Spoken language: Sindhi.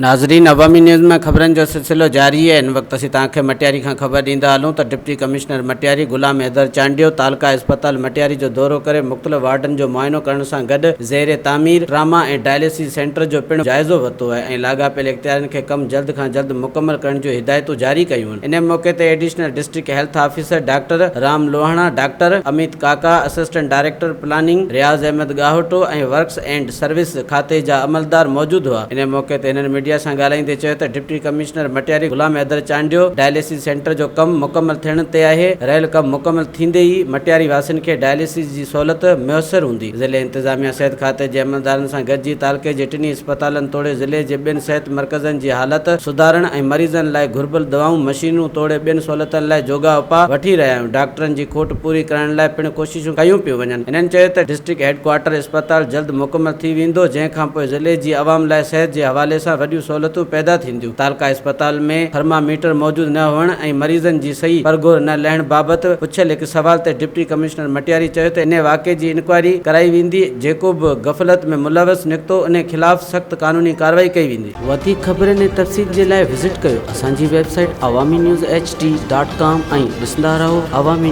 ناظرين عوامي نيوز ۾ خبرن جو سلسلو جاري آهي هن وقت اسين توهان کي مٽياري کان خبر ڏيندا هلون ته ڊپٽي ڪمشنر مٽياري غلام حيدر چانڊيو تعلقه اسپتال مٽياري جو دورو ڪري مختلف وارڊن جو معائنو ڪرڻ سان گڏ زير تعمير ٽراما ۽ ڊائليسز سينٽر جو پڻ جائزو ورتو آهي ۽ لاڳاپيل اختيارين کي ڪم جلد کان جلد مڪمل ڪرڻ جون هدايتون جاري ڪيون آهن ان موقعي تي additional district health officer doctor Ram Lohana doctor Amit Kaka assistant director planning Riaz Ahmed Gahoto ۽ works and service کاتي جا عملدار موجود هئا. ان موقعي تي هنن ميڊيا سان ڳالهائيندي چيو ته deputy commissioner Matiari Ghulam Haider Chandio dialysis centre جو ڪم مڪمل ٿيڻ تي آهي، رهيل ڪم مڪمل ٿيندي ئي مٽياري واسين کي ڊائليسز جي سهولت ميسر هوندي. ضلعي انتظاميا صحت کاتي جي عملدارن سان گڏجي تعلقي جي ٽنهي اسپتالن توڙي ضلعي جي ٻين صحت مرڪزن جي حالت سڌارڻ ۽ مريضن لاء گهربل دوائون، مشينون توڙي ٻين سهولتن لاء جوڳا اپاء وٺي رهيا آهيون، ڊاڪٽرن جي کوٽ پوري ڪرڻ لاء پڻ ڪوششون ڪيون پيون وڃن. هنن چيو ته ڊسٽرڪٽ هيڊ ڪوارٽر اسپتال جلد مڪمل ٿي ويندو جنهن کانپوء ضلعي جي عوام لاء صحت جي حوالي سان وڏيون سهولتون پيدا ٿينديون. تعلقه اسپتال ۾ ٿرما ميٽر موجود نه هئڻ ۽ مريضن جي صحيح پرگهور نه لهڻ بابت پڇيل هڪ سوال تي ڊپٽي ڪمشنر مٽياري چيو ته انهي واقعي جي انڪوائري ڪرائي ويندي جيڪو به غفلت ۾ ملوث نڪتو انهي خلاف سخت قانوني ڪارروائي ڪئي ويندي. وڌيڪ خبرن ۽ تفصيل جي لاء وزٽ ڪيو اسان جي website Awami news H D dot com ۽ ڏسندا رهو عوامي.